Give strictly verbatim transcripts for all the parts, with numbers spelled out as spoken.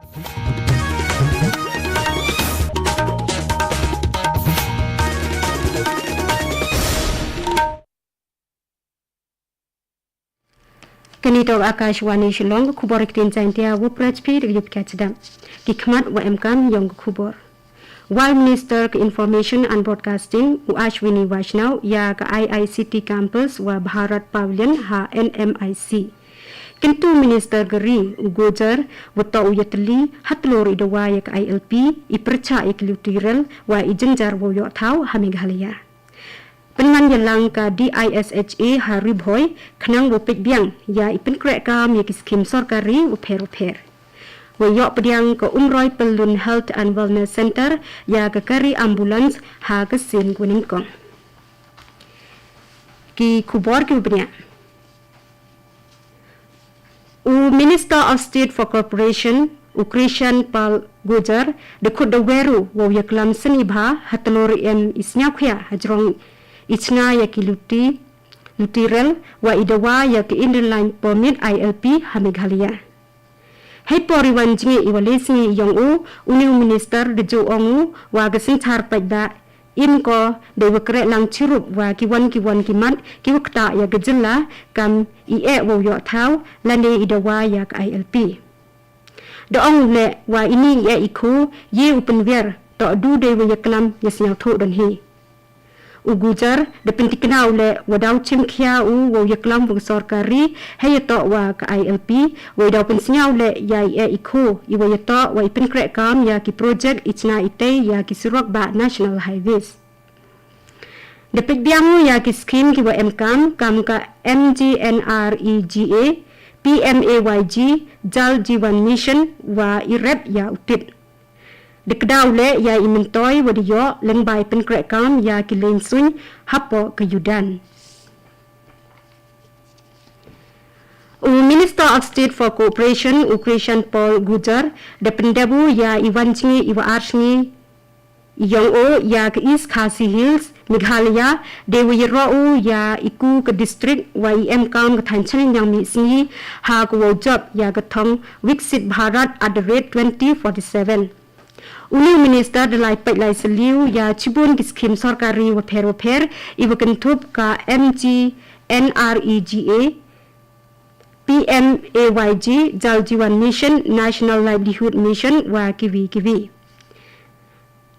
Kani toh Akashvani Shillong, ka khubor ha ktien Jaiñtia, wa pyrchah phi da ka yup ka chdam. Ki khmat wa emkaam yong ka khubor. Wa i Minister ka Information and Broadcasting, u Ashwini Vaishnaw, ya ka I I C T Campus wa Bharat Pavilion ha N M I C. Kyntu Minister ka ri, u Gurjar, wa toh u yatylli, hatlor i dawa ya ka I L P, i pyrchah ya ki luti rel, wa i jynjar wow yoh thaw ha Meghalaya. Pynman yalang ka D I S H A ha Ri Bhoi, khnang wow peit biang, ya i pynkrehkaam ya ki skim sorkari wa pher wa pher. Wa yoh pdiang ka Umroi Pyllun Health and Wellness Centre, ya ka kari ambulance ha ka sien ka wa nyngkong. Ki khubor ki wa bniah. U Minister of State for Cooperation, u Krishan Pal Gurjar, da khut da wer u wow yaklam sngewbha hatlor i em i sngewkhia hajrong i chna ya ki luti, luti rel, wa i dawa ya ka Inner Line Permit, I L P, ha Meghalaya. Heipor i wan jngoh i wa le sngi yong u, uni u Minister da jooh ong u, wa ka synchaar paidbah im ko dei wa krehlang chirup wa ki wan ki wan ki mat ki wa ktah ya ka jylla kam i eh wow yoh thaw lane i dawa ya ka I L P. Da ong u leh wa ini i eh i khoo ye u pynwiar toh du dei wa yaklam ya sngewthuh don hi. U Gurjar da pyntikna u leh wa daw chimkhia u wow yaklam wa ka sorkari heiyatoh wa ka I L P, wa i daw pynsngew leh ya i eh i khoo i wa yatoh wa i pynkrehkaam ya ki project i chna i tei ya ki surok bah National Highways. Da peit biang u ya ki skim ki wa emkaam kam ka M G N R E G A, P M A Y G, Jal Jeevan Mission wa i rep ya u tit. Da kdaw leh ya i myntoi wa da yoh lyngba i pynkrehkaam ya ki lieñsuiñ hapoh ka U D A N. U Minister of State for Cooperation, u Krishan Pal Gurjar, da pyndep u ya i wan jngoh i wa ar sngi yong u ya ka East Khasi Hills, Meghalaya, dei wa yaroh u ya i ku ka district wa i emkaam ka thaiñ chaniang mih sngi ha ka wow jop ya ka thong Viksit Bharat at the rate twenty forty-seven. Uni u Minister da lai peit lai sylli u ya chibun ki skim sorkari wa pher wa pher i wa kynthup ka M G N R E G A, P M A Y G, Jal Jeevan Mission, National Livelihood Mission wa kiwi kiwi.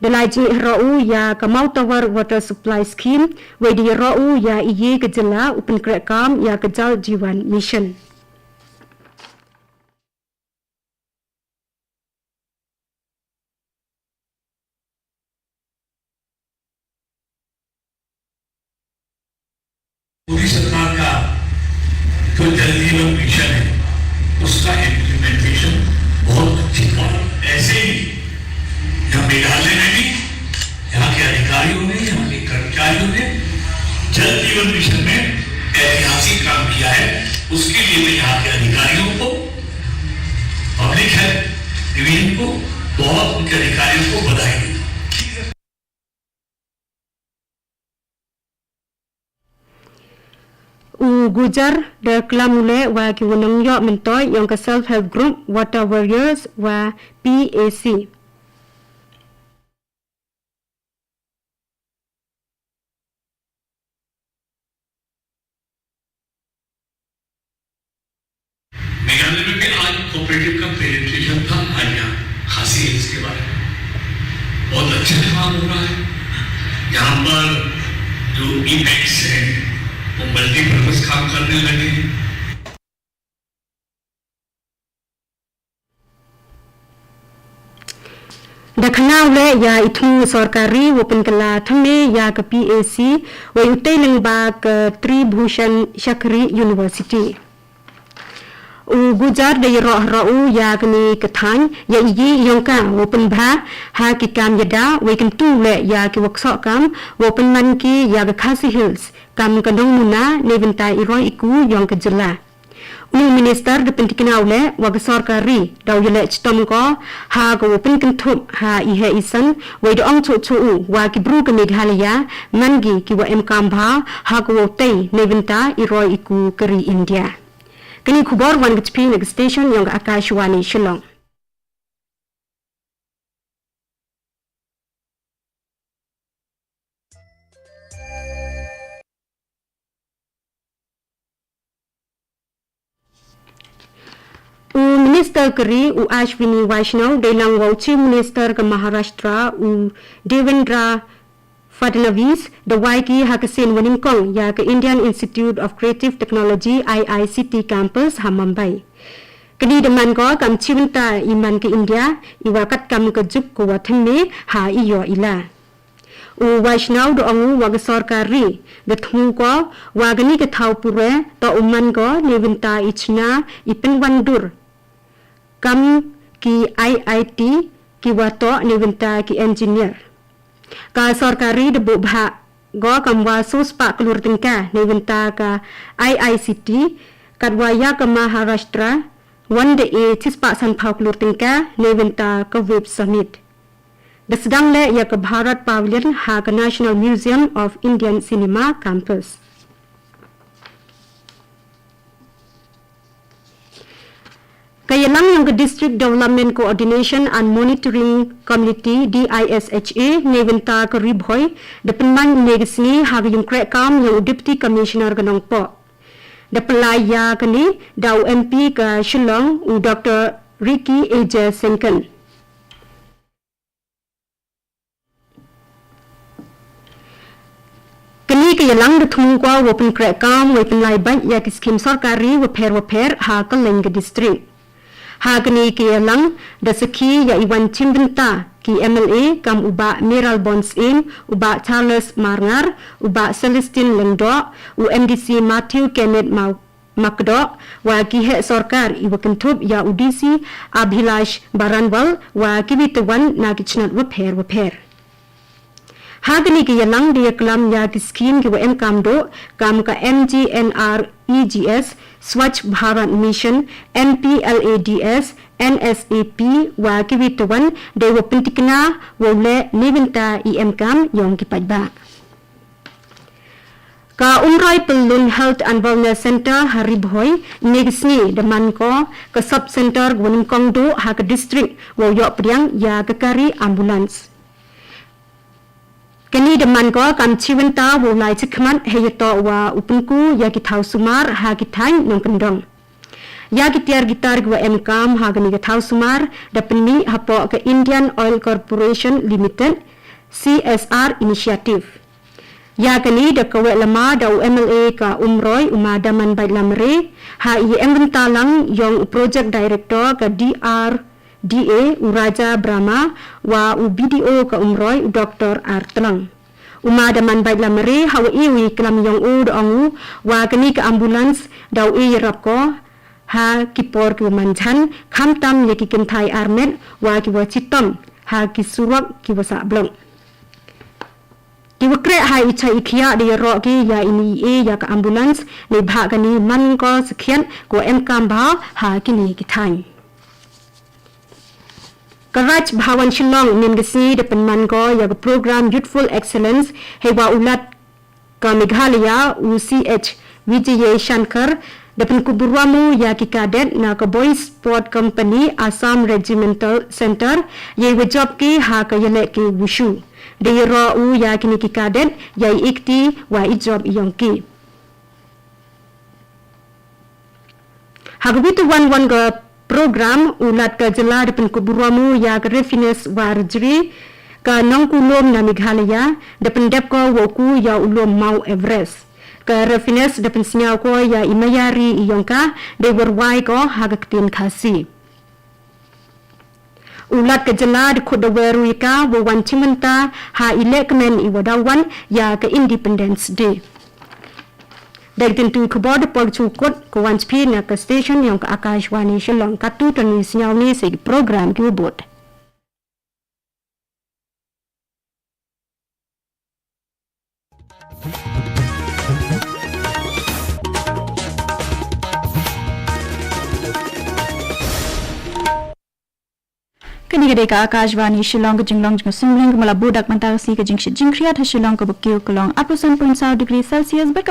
Da lai jngoh roh u ya ka Mawtawar Water Supply Scheme, wei da yaroh u ya i ye ka jylla u pynkrehkaam ya ka Jal Jeevan Mission. Modi सरकार का जो जल जीवन मिशन है, उसका इम्प्लीमेंटेशन बहुत अच्छी तरह, ऐसे ही यहाँ मेघालय में भी यहाँ के अधिकारियों ने, यहाँ के कर्मचारियों ने जल जीवन मिशन में ऐतिहासिक काम किया है। उसके लिए मैं यहाँ के अधिकारियों को, पब्लिक हेल्थ डिवीजन को बहुत, उनके अधिकारियों को बधाई देता हूँ। U Gurjar da klam u leh wa ki wa nongyoh myntoi yong ka Self Help Group, Water Warriors wa P A C. Meghalaya में भी आज कोऑपरेटिव का पेनिट्रेशन था, आज यहाँ खासी हिल्स के बारे में बहुत अच्छा काम हो रहा है। यहाँ पर जो ई बैंक्स हैं, वो मल्टीपर्पज काम करने लगे हैं। Da khana u leh ya i thmu sorkari wow pynkylla thymme ya ka P A C, wei u tei lyngba ka Tribhuvan Shakri University. U Gurjar da yaroh roh u ya kani ka thaiñ ya i ye yong ka wow pynbha ha ki kaam yada, wei kyntu u leh ya ki wa ksoh kaam wow pynman ki ya ka Khasi Hills kam ka nongmuna neibynta i roi i ku yong ka jylla. U Minister da pyntikna u leh wa ka sorkari daw yaleh chitom ko ha ka wow pynkynthup ha i heh i san, wei da ong chooh chooh u wa ki bru ka Meghalaya man ki ki wa emkaam bha ha ka wow tei neibynta i roi i ku ka ri India. Kani khubor wan ka cha phi na ka station yong ka Akashvani Shillong. Minister ka ri u Ashwini Vaishnaw deilang wa u Chief Minister ka Maharashtra u Devendra Fadnavis da wai ki ha ka sien wa nyngkong ya ka Indian Institute of Creative Technology, I I C T campus ha Mumbai. Kani da man ko kam chibynta i man ka India, i wa katkam ka juk ka wa thymme ha i yoh i la. U Vaishnaw da ong u wa ka sorkar ri da thmu ko wa kani ka thaw pure toh u man ko neibynta i chna i pynwandur kam ki I I T ki wa toh neibynta ki engineer. Ka sorkar ri da buh bhah ko kam wa soo spah klur tyngka neibynta ka I I C T, katwa ya ka Maharashtra wan da e chispah sanphaw klur tyngka neibynta ka Web Summit. Da sdang leh ya ka Bharat Pavilion ha ka National Museum of Indian Cinema campus. Ka yalang yong ka District Development Coordination and Monitoring Committee, D I S H A, neibynta ka Ri Bhoi da pynman ynne ka sngi ha ka yungkreh kam yong u Deputy Commissioner ka Nongpoh. Da pynlai ya kani da u M P ka Shillong u Doctor Ricky A J Sengkon. Kani ka yalang da thmu ko wow pynkreh kam wei pynlai bait ya ki skim sorkar ri waphær waphær ha kylleiñ ka district. Ha kani ka yalang da sakhi ya i wan chimbynta ki M L A kam u Bah Mayralborn Syiem, u Bah Charles Marngar, u Bah Celestine Lyngdoh, u M D C Matthew Kenneth Mau Makdoh, wa ki heh sorkar i wa kynthup ya u D C Abhilash Baranwal, wa ki wi tawon na ki chnat waphær waphær. Ha kani ka yalang da yaklam ya ki skim ki wa em kam duh, kam ka M G N R E G S, Swachh Bharat Mission, M P L A D S, N S A P, wa ki wi tawon, dei wa pyntikna wow leh neibynta i em kam yong ki paidbah. Ka Umroi Pyllun Health and Wellness Centre ha Ri Bhoi, ynne ka sngi da man ko ka sub centre wa nyngkong duh ha ka district wow yoh pdiang ya ka kari ambulance. Kani da man ko kam chibynta wow lai chakhmat heiyatoh wa u pynku ya ki thaw sumar ha ki thaiñ nongkyndong. Ya ki tiar ki tar ki wa em kam ha kani ka thaw sumar da pynmih hapoh ka Indian Oil Corporation Limited C S R initiative. Ya kani da kaweh lama da u M L A ka Umroi, u Ma Damanbait Lamare, ha i em bynta lang yong u Project Director ka D R D A, u Raja Brahma, wa u B D O ka Umroi, u Doctor R Tlang. U Ma Damanbait Lamare, ha wa e u i klam yong u da ong u wa kani ka ambulance da u e yarap ko ha ki por ki wa manjhan, khamtam ya ki kynthai armet wa ki wa chitom ha ki surok ki wa sah blok. Ki wa kreh ha i chait i khiah da yaroh ki ya ini i e ya ka ambulance, neibhah kani man ko sakhiat ko em kam bha ha kini ki thaiñ. Ka Raj Bhavan Shillong ynnin ka sngi da pynman ko ya ka program Youthful Excellence, heiwa u Lat ka Meghalaya u C H Vijayashankar da pynkup burom u ya ki cadet na ka Boys Sport Company Assam Regimental Centre, yei wa jop ki ha ka yaleh ki wushu. Da yaroh u ya kini ki cadet ya i kti wa i jop yong ki. Ha ka wi tawon won ka program, u Lat ka jylla da pynkup burom u ya ka Rafinesh Warjri ka nongku lum na Meghalaya, da pyndep ko wow ku ya u lum Mount Everest. Ka Rafinesh da pynsñiaw ko ya i maya ri i yong ka dei wa rwai ko ha ka ktien Khasi. U Lat ka jylla da khut da wer u ya ka wow wan chimbynta ha i lehkmen i wa daw wan ya ka Independence Day. Da ki kyntu i khubor da poi ka chukut, ka wan chiphi na ka station yong ka Akashvani Shillong. Katu tang i sñiaw ni sa ki program ki wa bud. Kani ka dei ka Akashvani Shillong, ka jinglong jong ka synreng ka mala budak mynta ka sngi. Ka jingshit jingkhriat ha Shillong ka bakiew ka long arphaw san point saw degree Celsius bad